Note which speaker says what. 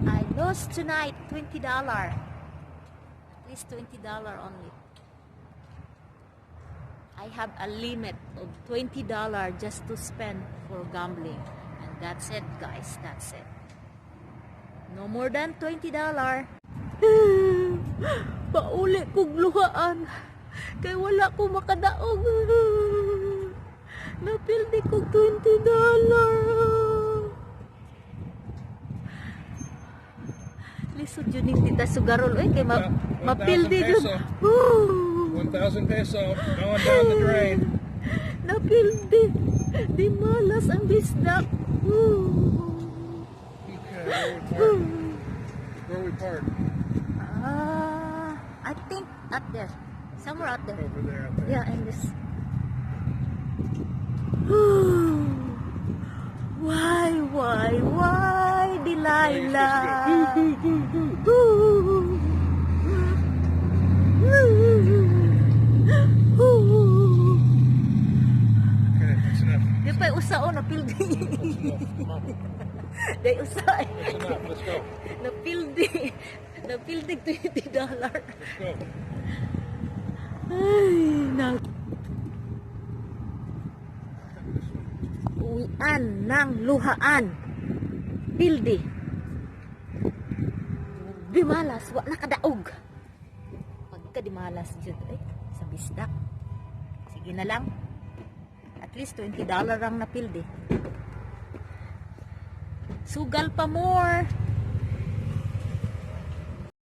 Speaker 1: I lost tonight $20. At least $20 only. I have a limit of $20 just to spend for gambling. And that's it, guys. That's it. No more than $20. Pauli kog luhaan. Kay wala ko makadaog. Napildi kog $20. Lisod jud ning dita sugarol oy kay mapildi
Speaker 2: 1,000
Speaker 1: jud.
Speaker 2: Peso. 1,000 peso going down the drain.
Speaker 1: Napildi. Di malas ang bisdak.
Speaker 2: Okay, where we park? Where we park?
Speaker 1: Ah, I think up there. Somewhere out there.
Speaker 2: Over there, I think.
Speaker 1: Yeah, and this. Why, Delilah?
Speaker 2: Boo, boo, boo, boo.
Speaker 1: Boo.
Speaker 2: Okay, that's enough.
Speaker 1: Di pa usa o napildi.
Speaker 2: That's enough. Come on.
Speaker 1: Di usa.
Speaker 2: That's enough. Let's go.
Speaker 1: Napildi. Napildi $20.
Speaker 2: Let's go.
Speaker 1: Ay, nag
Speaker 2: This one.
Speaker 1: Uwian ng luhaan. Pildi. Bimalas, wa nakadaog. Pagka dimalas jud eh, sa bisdak. Sige na lang. At least $20 ang napildi. Sugal pa more.